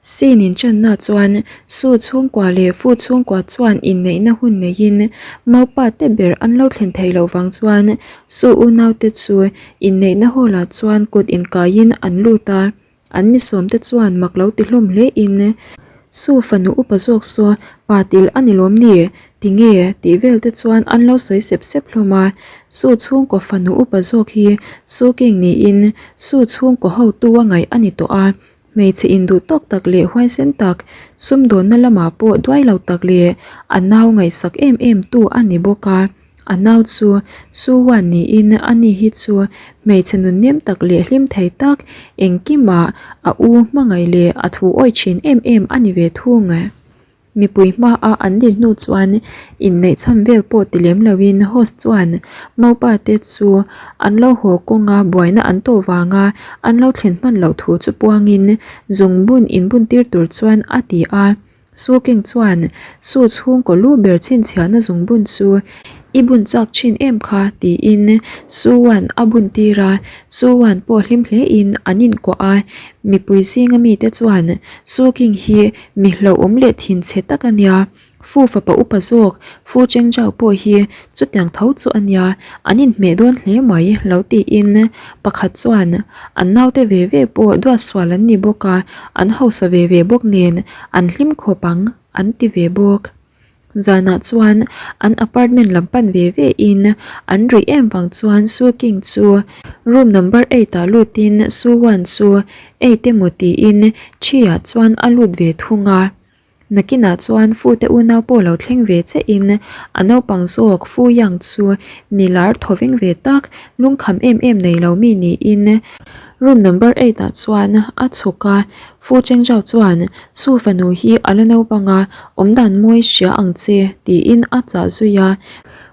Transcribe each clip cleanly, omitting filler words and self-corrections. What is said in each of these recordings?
Scene inṭanna chuan Su chhungkua leh Fu chhungkua chuan inneihna hun neiin Maupa te ber an lo thlen theih loh vang chuan Su unaute chu inneihna hall ah chuan kut inkaiin an lut a, an misawmte chuan mak lo ti hlawm hle in Su fanu upa zawk saw pa til a ni lawm ni? Tinge? tih vel te chuan an lo sawi sep sep hlawm a, Su chhungkaw fanu upa zawk hi Su King niin Su chhungkaw hotu a ngaih a ni tawh a, Hmeichhe induh tawk tak leh huaisen tak, sumdawnna lamah pawh duai lo tak leh a nau ngaihsak em em tu a ni bawk a. A nau chu Su Wan niin ani hi chu hmeichhe nunnem tak leh hlim thei tak, engkimah a u hmangaih leh a thu awih thin em em a ni ve thung. Mipui hmaa an din hnu chuan inneih chhan vel pawh ti lem loin host chuan Maupa te chu an lo haw kawnga buaina an tawh vanga an lo thlen hman loh thu chu puangin zungbun inbun tir tur chuan a ti a. Su King chuan Su chhungkaw lu ber chhinchhiahna zungbun chu i bun chak thin em kha tiin Su Wan a bun tir a, Su Wan pawh hlim hlein an inkuah a, mipui zinga mite chuan Su King hi Mi hlauhawm leh thinchhe tak a nia. Fu fapa upa zawk, Fu Chengzhao pawh hi chutiang tho chu a nia, an inhmeh dawn hle mai lo tiin pakhat chuan an naute ve ve pawh duatsual an ni bawk a, an hausa ve ve bawk nen an hlim khawp ang an ti ve bawk. Zanah chuan an apartment lam pan ve ve in an ruih em vang chuan Su King chu room number eight ah lutin Su Wan chu eight emaw tiin thi ah chuan a lut ve thung a. Nakinah chuan Fu te unau pawh lo thleng ve che in a naupang zawk Fu Yang chu mi lar thawveng ve tak lungkham em em nei lo mi niin room number eight ah chuan a chhuk a. Fu Chengzhao chuan, Su fanu hi a la naupang a, awm dan mawi hria ang che, tiin a chah zui a.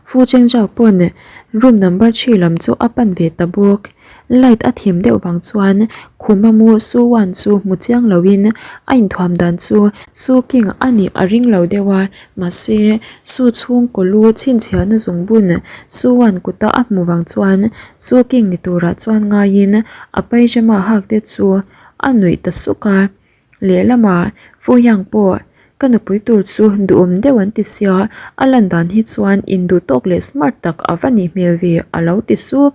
Fu Chengzhao pawn room number chhi lam chu a pan ve ta bawk. Light a thim deuh vang chuan khuma mu Su Wan chu hmu chiang loin a inthuam dan chu Su King a nih a ring lo deuh a, mahse Su chhungkaw lu chhinchhiahna zungbun Su Wan kuta a hmu vang chuan Su King ni turah chuan ngaiin a pyjama hak te chu A nuih ta suk a, lehlamah Fu Yang pawh ka nupui tur chu duhawm deuh an ti sia, a lan dan hi chuan induh tawk leh smart tak a va nih hmel ve a lo ti sup.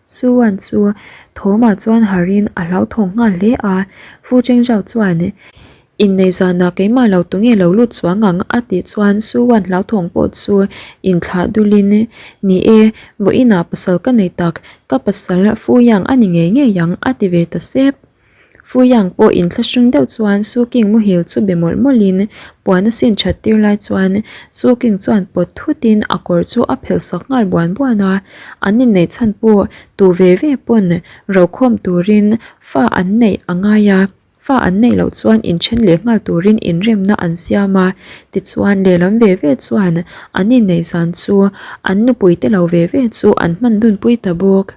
Su Wan chu thawmah chuan harin a hlauthawng nghal hle a, Fu Chengzhao chuan Innei zanah keimah lo tunge lo lut chuang ang a tih chuan Su Wan hlauthawng pawh chu inthlah dulin, Ni e, vawiinah pasal ka nei tak, ka pasal Fu Yang a ni ngei ngei ang a ti ve ta sep. Fu Yang pawh inthlahrung deuh chuan Su King muhil chu be mawlh mawlhin puan a sin that tir lai chuan Su King chuan pawt thutin a kawr chu a phelh sak nghal buan buan a, an inneih chhan pawh tu ve ve pawn rokhawm turin fa an neih a ngai a. Fa an neih loh chuan inthen leh nghal turin inremna an siam a, tichuan lehlam ve ve chuan an inneih zan chu an nupui te lo ve ve chu an hman dunpui ta bawk.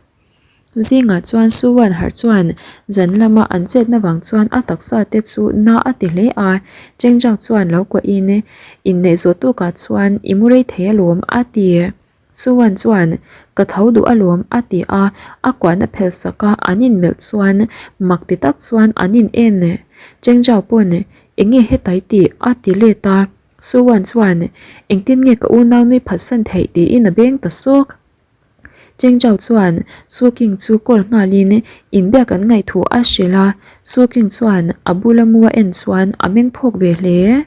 Zingah chuan Suwan harh chuan zan lama an chetna vang chuan a taksa te chu na a ti hle a, Chengzhang chuan lo kuahin inneih zawh tukah chuan i mu rei thei alawm a ti. Suan chuan, Ka tho duh alawm a ti a, a kuahna phelh sak a an inmelh chuan mak ti tak chuan an in en. Chengzhao pawn, Enge hetai tih? a ti let a. Suan chuan, Engtin nge ka unau nui phatsan theih tiin a beng ta sawk. Chengzhao chuan Su King chu call nghalin inbiak an ngaih thu a hrilh a, Su King chuan a bula mu a en chuan a meng phawk ve hle.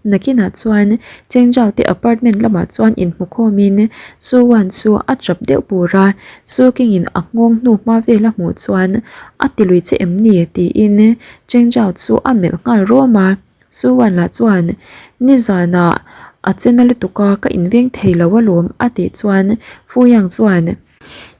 Nakinah chuan Chengzhao te apartment lamah chuan inhmukhawmin Su Wan chu a chap deuh bur a, Su Kingin a nghawng hnu hma vel a hmuh chuan a ti lui che em ni tiin Chengzhao chu a melh nghal rawm a, Su Wan lah chuan nizanah a che na lutuk a ka inveng thei lo alawm a tih chuan Fu Yang chuan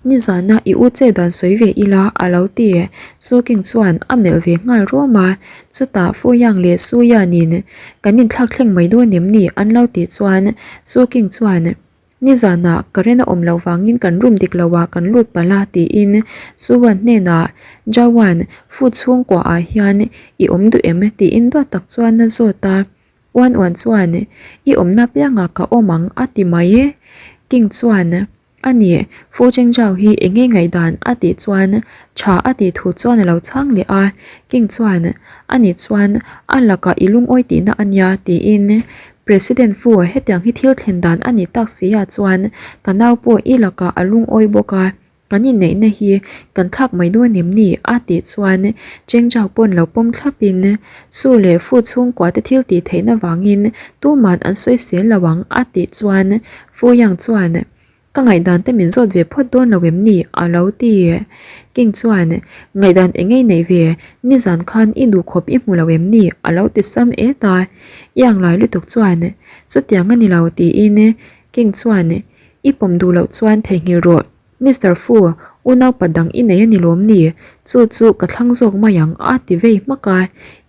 Nizana i u che dan sawi ve ila a lo ti. Su King chuan a melh ve nghal rawm a, chutah Fu Yang leh Su Yan-in kan inthlak thleng mai dawn em ni an lo tih chuan Su King chuan Nizanah current a awm loh vangin kan room dik lo ah kan lut palh a tiin Su Wan hnenah Jawan, Fu chhungkua ah hian i awm duh em tiin duat tak chuan a zawt a. Uan uan chuan, I awmna piangah ka awm ang a ti mai. King chuan. A nih, Fu Chengzhao hi eng nge ngaihdan a tih chuan tha a tih thu chuan a lo chhang leh a. King chuan, A nih chuan a lakah i lungawi tihna a nia tiin President Fu hetiang hi thil thlen dan a nih tak si ah chuan ka nau pawh i lakah a lungawi bawk a. Kan inneihna hi kan thlak mai dawn em ni? a tih chuan Chengzhao pawn lo pawm thlapin Su leh Fu chhungkua te thil tih theihna vangin tuman an sawi sel lo ang a tih chuan Fu Yang chuan Ka ngaihdan te min zawt ve phawt dawn lo em ni? a lo ti. King chuan Ngaihdan eng ngei neih ve, nizan khan i duhkhawp i hmu lo em ni? a lo ti sam et a. Yang lai lutuk chuan Chutiang a ni lo tiin King chuan I pawm duh loh chuan theihnghilh rawh. Mister Fu, unaupa dang i nei a ni lawm ni? Chu chu ka thlang zawk mai ang a ti vei hmak a.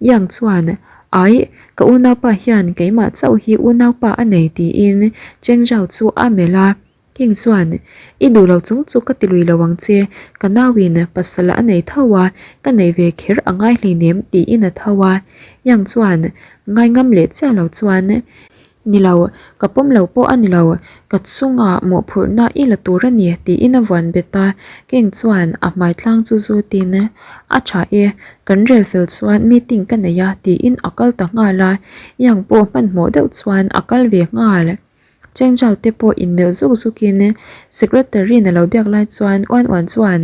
Yang chuan, Aih, ka unaupa hian keimah chauh hi unaupa a nei tiin Cheng Zhao chu a melh a. King chuan, I duh lo chung chu ka ti lui lo ang che, ka nauin pasal a nei tho a, ka nei ve kher a ngai hleinem tiin a tho a. Yang chuan, Ngaingam leh chiah lo chuan, Ni lo, ka pawm lo pawh a ni lo, ka chungah mawhphurhna i la tur a ni tiin a vuan bet a, Keng chuan a hmai tlang chu zutin a tha e, kan rel fel chuan meeting ka nei a tiin a kal ta nghal a, Yang pawh hmanhmawh deuh chuan a kal ve nghal. Cheng Zhao te pawh inmelh zuk zukin Secretary-in a lo biak lai chuan Uan Uan chuan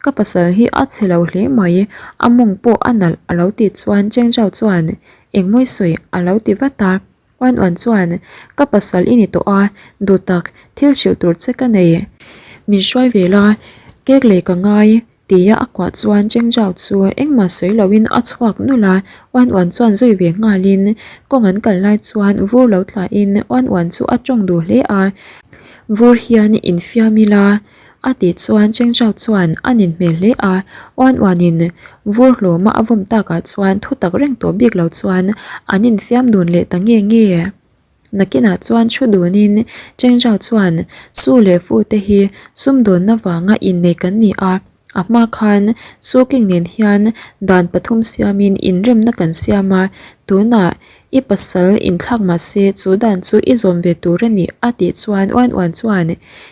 ka pasal hi a chhe lo hle mai, a mawng pawh a nalh a lo tih chuan Cheng Zhao chuan Engmawi sawi a lo ti vat a. Uan Uan chuan, Ka pasal i ni tawh a, duh tak, thil hrilh tur che ka nei. Min hruai ve la, cake lei ka ngai, tia a kuah chuan Cheng Zhao chu engmah sawi loin a chhuak nulh a. Uan Uan chuan zui ve nghalin kawng an kal lai chuan vur lo tlahin Uan Uan chu a tawng duh hle a. Vur hian infiam ila. A tih chuan Cheng Chau chuan a nin hmel hle a, uan uanin vur hlawma a vawm takah chuan thu tak reng tawh bik lo chuan an infiam dun leh ta nge nge. Nakinah chuan thu dunin Cheng Chau chuan Su leh Fu te hi sumdawnna vanga innei kan ni a, a hma khan Su King nen hian dan pathum siamin inremna kan siam a, tunah I pasal inthlak mahse chu dan chu i zawm ve tur a ni a tih chuan uan uan chuan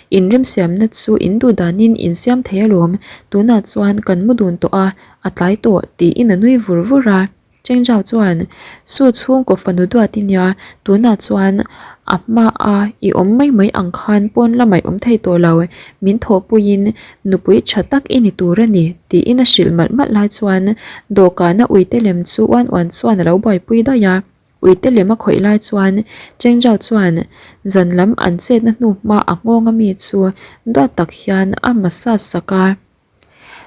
inremsiamna chu in duh danin in siam thei alawm, tunah chuan kan mu dun tawh a, a tlai tawh tiin a nui vur vur a. Cheng Zhao chuan Su chhungkaw fanu duat i nia, tunah chuan a hmaa i awm mai mai ang khan pawn lamah i awm thei tawh lo, min thawhpuiin Nupui tha tak i ni tur a ni, tiin a hrilh malh malh lai chuan dawhkana uite lem chu uan uan chuan a lo buaipui daih a. Uite lem a khawih lai chuan Cheng Zhao chuan zan lam an chetna hnu hma a nghawng ami chu duat tak hian a massage sak a.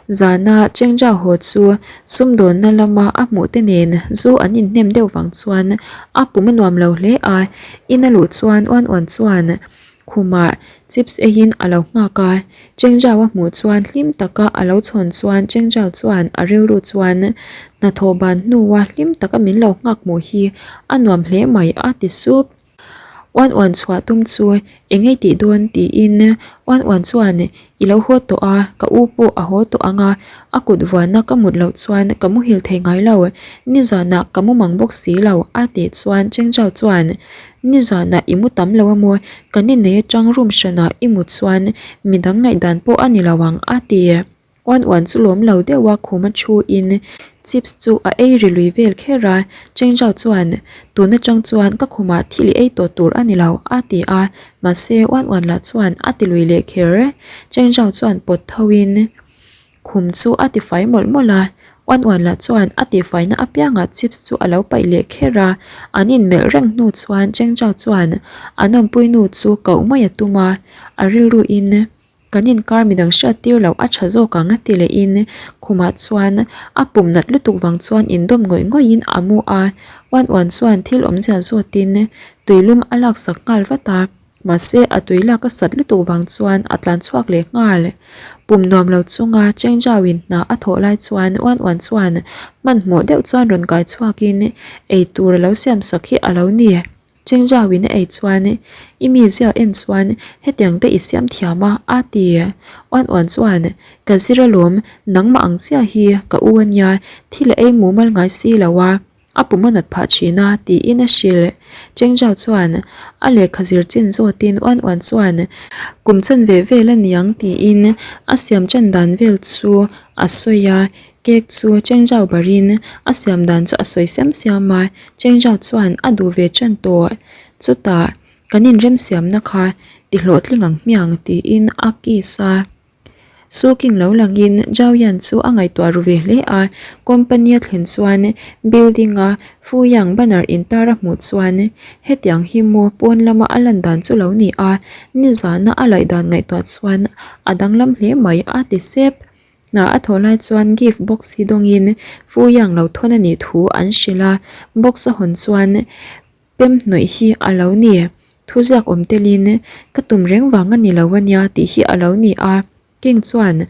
Zana Cheng Zhao haw chu sumdawnna lama a hmuh te nen zu an inhnem deuh vang chuan a pum a nuam lo hle a. In a luh chuan uan uan chuan Khumah chips eiin a lo nghak a, Chengzhao a hmuh chuan hlim taka a lo chhawn chuan Chengzhao chuan a rilru chuan hnathawh ban hnua hlim taka min lo nghak hmuh hi a nuam hle mai a ti sup. Uan uan chhuah tum chu eng ei tih dawn tiin uan uan chuan i lo haw tawh a, ka u pawh a haw tawh ang a, a kut vuana ka mut loh chuan ka muhil thei ngai lo, nizanah ka mu mang bawk si lo a tih chuan Chengzhao chuan Nizanah i mu tam lo a maw? Kan innei atang room hranah i mut chuan midang ngaihdan pawh a ni lo ang a ti. Uan uan chu lawm lo deuh a khum a thu in chips chu a ei ri lui vel kher a, Chengzhao chuan tun atang chuan ka khumah thil i ei tawh tur a ni lo a ti a, mahse uan uan lah chuan a ti lui leh kher. Chengzhao chuan pawt tho in. Khum chu a tifai mawlh mawlh a, uan uan lah chuan a tihfaina apiangah chips chu a lo paih leh kher a, an inmelh reng hnu chuan Cheng Zhao chuan an awmpui nu chu koh mai a tum a, a rilruin kan inkar midang hriat tir loh a tha zawk ang ti lehin khumah chuan a pum nat lutuk vang chuan indawm ngawih ngawihin a mu a, uan uan chuan thil awmzia zawtin tuilum a laksak nghal vat a. Mahse, a tui lak a sat lutuk vang chuan a tlan chhuak leh nghal. Pum nuam lo chunga Cheng Zhao-in hna a thawh lai chuan uan uan chuan hmanhmawh deuh chuan rawn kai chhuakin ei tur a lo siam sak hi a lo ni. Cheng Zhao-in a ei chuan i mizia en chuan hetiang te i siam thiam a, a ti. Uan uan chuan ka zir alawm, nangmah ang chiah hi ka u a nia, thil a ei mumal ngai si lo a. A pum a nat phah thin a, tiin a hrilh. Chengzhao chuan a lehkha zir chin zawtin uan uan chuan kum chanve vel a niang tiin a siam tan dan vel chu a sawi a, cake chu Chengzhao barin a siam dan chu a sawi siam siam a, Chengzhao chuan a duh ve tan tawh. Chutah kan inremsiamna kha ti hlawhtling ang hmiang tiin a kiss a. Su King lo langin Zhao Yan chu a ngaihtuah ru ve hle a, company a thlen chuan building a Fu Yang banner intar a hmuh chuan hetiang hi maw pawn lama a lan dan chu lo ni a, nizana a laih dan ngaihtuah chuan a danglam hle mai a ti sep. Hna a thawh lai chuan gift box hi dawngin Fu Yang lo thawn a nih thu an hrilh a, box a hawn chuan Pem hnawih hi a lo ni. Thuziak awm telin ka tum reng vang a ni lo a nia tih hi a lo ni a. King chuan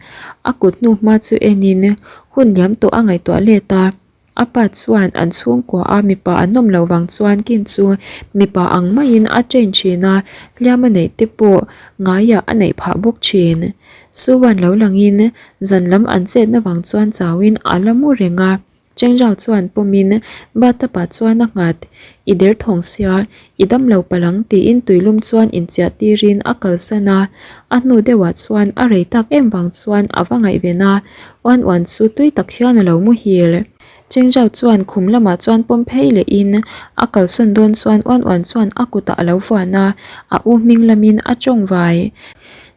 a kut hnu hma chu enin hun liam tawh a ngaihtuah let a. A pa chuan an chhungkua a mipa an awm loh vang chuan King chu mipa ang maiin a train thin a, hliam a neih te pawh ngaiah a neih phah bawk thin. Suan lo langin zan lam an chetna vang chuan chauin a la mu reng a. Chengrau chuan pawmin bathtub ah chuan a nghat, I der thawng sia, i dam lo palh ang tiin tuilum chuan inchiah tirin a kalsan a, a hnu deuhah chuan a rei tak em vang chuan a va ngaihven a, uan uan chu tui tak hian a lo muhil. Chengrau chuan khum lamah chuan pawm phei lehin a kalsawn dawn chuan uan uan chuan a kutah a lo vuan a, a u hming lamin a tawng vai.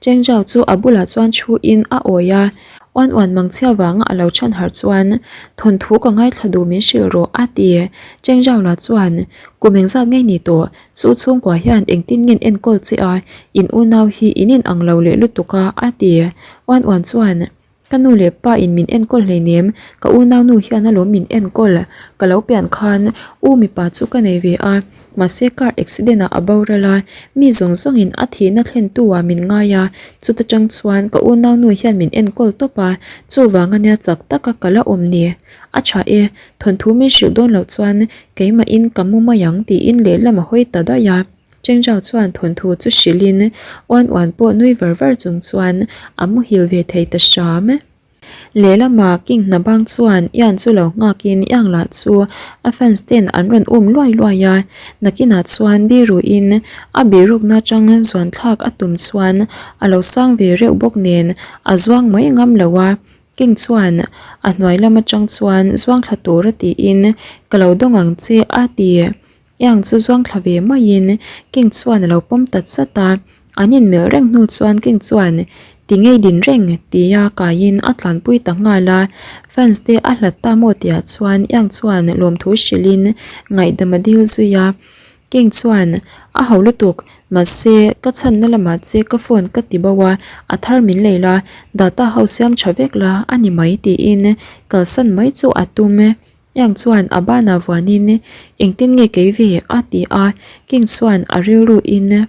Chengrau chu a bulah chuan thuin a awi a. Uan uan mangchhia vanga a lo chhan harh chuan, Thawnthu ka ngaithla duh min hrilh rawh, a ti. Chengzhaula chuan, Kum engzat ngei ni tawh, chu chhungkua hian engtin ngen enkawl che a, in unau hi in in ang lo leh lutuk a, a ti. Uan uan chuan, Ka nu leh pa in min enkawl hleinem, ka unau nu hian alawm min enkawl, ka lo pian khan u mipa chu ka nei ve a, Mahse car accident ah a boral a, mi zawng zawngin a thihna thlentu ah min ngai a, chuta tang chuan ka unaunu hian min enkawl tawp a, chuvang ania chak taka ka la awm ni. A tha e, thawnthu min hrilh dawn loh chuan keimahin ka mu mai ang tiin lehlam a hawi ta daih a. Chengrau chuan thawnthu chu hrilhin uan uan pawh nui var var chung chuan a muhil ve thei ta hram. Lehlamah King Hnabang chuan Ian chu lo nghakin Iang lah chu a fans ten an rawn um luai luai a, nakinah chuan biruin a birukna atang zuan thlak a tum chuan a lo sang ve reuh bawk nen a zuang mai ngam lo a, King chuan a hnuai lam atang chuan zuang thla tur a tiin ka lo dawng ang che a ti. Iang chu zuang thla ve maiin King chuan a lo pawm ta chat a, an inmelh reng hnu chuan King chuan Ti ngei din reng tia kaiin a tlanpui ta nghal a, fans te a hlat ta maw tihah chuan Iang chuan lawmthu hrilhin ngaihdam a dil zui a, King chuan A ho lutuk, mahse ka chhanna lamah che ka phone ka ti bo a, a thar min lei la, data ho siam tha vek la a ni mai tiin kalsan mai chu a tum. Yang chuan a banah vuanin, Engtin nge kei ve? a ti a, King chuan a rilruin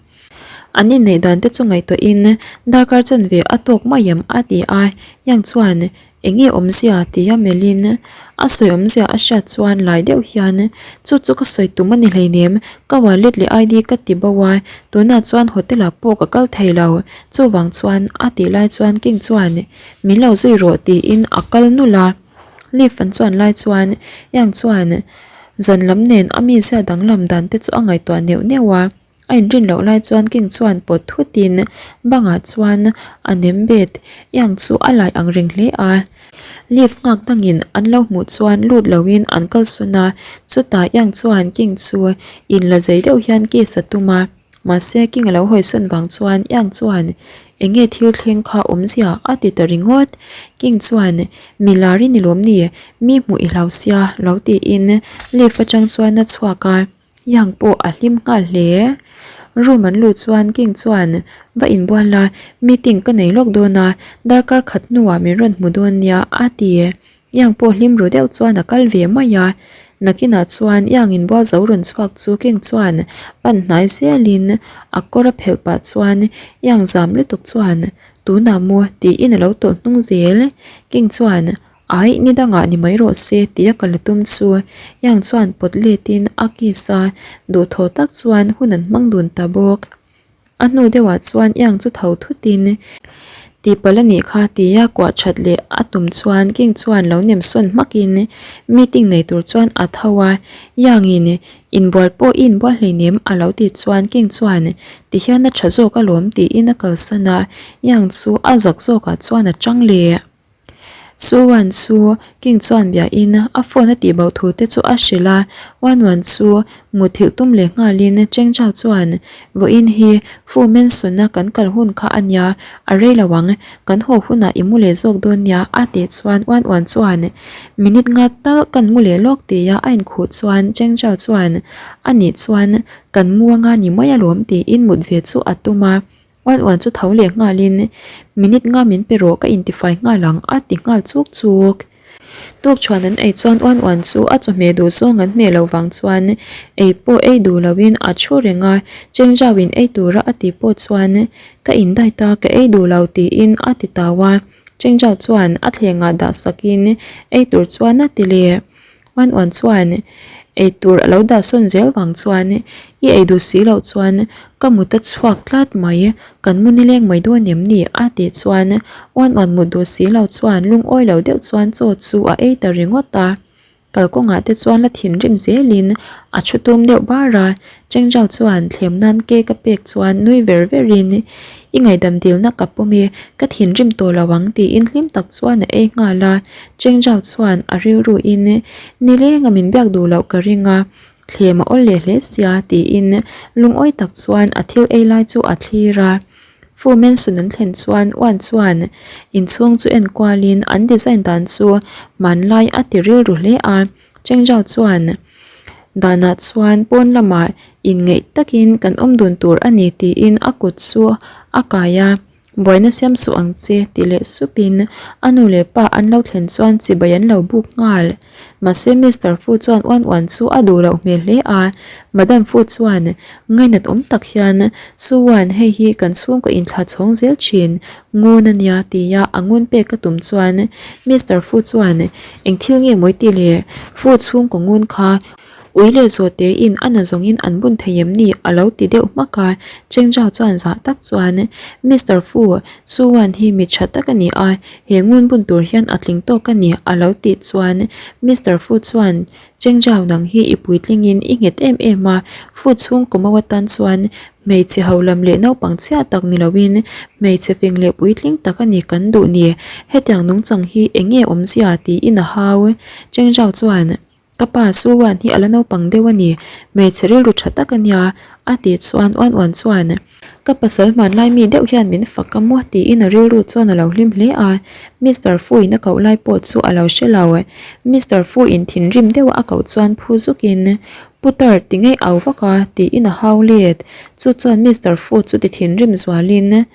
an inneih dan te chu ngaihtuahin darkar chanve a tawk mai em? a ti a, Yang chuan Eng nge awmzia? tia melhin a sawi awmzia a hriat chuan lai deuh hian Chu chu ka sawi tum a ni hleinem, ka wallet leh ID ka ti bo a, tunah chuan hotel ah pawh ka kal thei lo, chuvang chuan a tih lai chuan King chuan Min lo zui rawh tiin a kal nulh a. Lift an chuan lai chuan Yang chuan zan lam nen a mizia danglam dan te chu a ngaihtuah neuh neuh a, a inrin loh lai chuan King chuan pawt thutin bangah chuan a nem bet Yang chu a lai ang reng hle a. Lift nghak dangin an lo hmuh chuan lut loin an kalsawn a, chutah Yang chuan King chu inla zei deuh hian kiss a tum a. Mahse King a lo hawisawn vang chuan Yang chuan Eng nge thil thleng kha awmzia a ti ta ringawt. King chuan Mi lar i ni lawm ni, mi hmuh i hlau sia lo tiin lift atang chuan a chhuak a, Yang pawh a hlim nghal hle. Room an luh chuan King chuan Va inbual la, meeting ka nei lawk dawn a, darkar khat hnuah min rawn hmu dawn nia a ti. Iang pawh hlim ru deuh chuan a kal ve mai a, nakinah chuan Iang inbual zo rawn chhuak chu King chuan pan hnai zelin a kawr a phelh pah chuan Iang zam lutuk chuan Tunah maw tiin a lo tawlh hnung zel. King chuan Aih ni dangah ni mai rawh se tia kal a tum chu Iang chuan pawt letin a kiss a, duhthawh tak chuan hun an hmang dun ta bawk. A hnu deuhah chuan Iang chu tho thutin. Tihpalh a nih kha tia kuah that leh a tum chuan King chuan lo nem sawn hmakin meeting nei tur chuan a tho a, Yangin inbual pawh i inbual hleinem a lo tih chuan King chuan tihian a tha zawk alawm tiin a kalsan a, Yang chu a zak zawkah chuan a chang leh. Su Wan chu King chuan biain a phone a tihbo thu te chu a hrilh a, Wan Wan chu muthilh tum leh nghalin Cheng Chao chuan, Vawiin hi Fu Mansion-a kan kal hun kha a nia, a rei lo ang, kan haw hunah i mu leh zawk dawn nia a tih chuan Wan Wan chuan, Minute nga tal kan mu leh lawk tia a inkhuh chuan Cheng Chao chuan, A nih chuan kan mu anga ni mai alawm tiin mut ve chu a tum a. Uan uan chu tho leh nghalin, Minute nga min pe rawh ka intifai nghal ang a ti nghal chuk chuk. Tukṭhuan an ei chuan uan uan chu a chawhmeh duh zawng an hmeh loh vang chuan ei pawh ei duh loin a thu reng a, Chengzauin ei tura a tih pawh chuan ka indai ta ka ei duh lo tiin a ti tau a, Chengzau chuan a thlengah dah sakin ei tur chuan a ti leh. Uan uan chuan ei tur a lo dah sawn zel vang chuan i ei duh si loh chuan ka mut a chhuak tlat mai, kan mu nileng mai dawn em ni? a tih chuan uan uan mut duh si lo chuan lungawi lo deuh chuan chaw chu a ei ta ringawt a. Kalkawngah te chuan la thinrim zelin a thu tum deuh bar a, Chengzhao chuan thlem nan cake a pek chuan nui ver verin, I ngaihdam dilna ka pawm e, ka thinrim tawh lo ang tiin hlim tak chuan a ei nghal a. Chengzhao chuan a rilruin, Nileng a min biak duh loh ka ring a, thlem a awl leh hle sia tiin lungawi tak chuan a thil ei lai chu a thlir a. Fu Mansion an thlen chuan Uan chuan inchhung chu enkualin an design dan chu hmanlai a ti rilru hle a. Chengzhao chuan, Danah chuan pawn lamah inngeih takin kan awm dun tur a ni tiin a kut chu a kai a, Buaina siam suh ang che ti leh supin a nu leh pa an lo thlen chuan chibai an lo buk nghal. Mahse Mister Fu chuan uan uan chu a duh loh hmel hle a, Madam Fu chuan ngainat awm tak hian Su Wan hei hi kan chhungkaw inthla chhawng zel thin ngun a nia tia a ngun pek a tum chuan Mister Fu chuan Eng thil nge mawi ti le? Fu chhungkaw ngun kha ui leh zawh tein a na zawngin an bun thei em ni? a lo ti deuh hmak a, Chengzhao chuan zah tak chuan, Mister Fu, Su Wan hi mi tha tak a ni a, he ngun bun tur hian a tling tawk a ni a lo tih chuan Mister Fu chuan Chengzhao nang hi i puitlingin i nghet em em a, Fu chhungkaw mau atan chuan Hmeichhe ho lam leh naupang chhia tak ni loin hmeichhe fing leh puitling tak a ni kan duh ni. Hetiang nungchang hi eng nge awmzia tiin a hau. Chengzhao chuan, Ka pa Su Wan hi a la naupang deuh a ni, hmeichhe rilru tha tak a nia, a tih chuan Uan Uan chuan, Ka pasal hmanlai mi deuh hian min fak a maw tiin a rilru chuan a lo hlim hle a. Mister Fu in a koh lai pawh chu a lo hre lo. Mister Fu in thinrim deuha a koh chuan phu zukin, Putar ti ngei au vak a, tiin a hau let. Chu chuan Mister Fu chu ti thinrim zualin,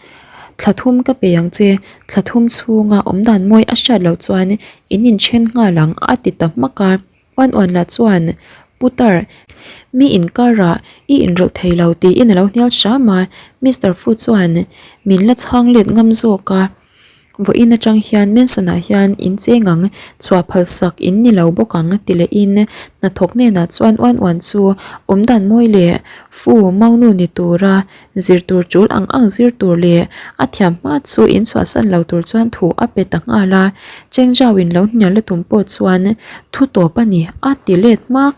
Thla thum ka pe ang che, thla thum chhunga awmdan mawi a hriat loh chuan in inthen nghal ang a ti ta hmak a. Uan uan lah chuan, Putar, mi inkarah i inrawlh thei lo tiin a lo hnial hram a. Mister Fu chuan min la chhang let ngam zawk a. Vawiin atang hian Manson-ah hian in cheng ang, chhuah phal sak in ni lo bawk ang ti lehin hnathawk hnenah chuan uan uan chu awmdan mawi leh fu maunu ni tura zir tur tul ang ang zir tur leh a thiam hma chu in chhuahsan lo tur chuan thu a pe ta nghal a, Chengzauin lo hnial a tum pawh chuan thu tawp a ni a ti let hmak.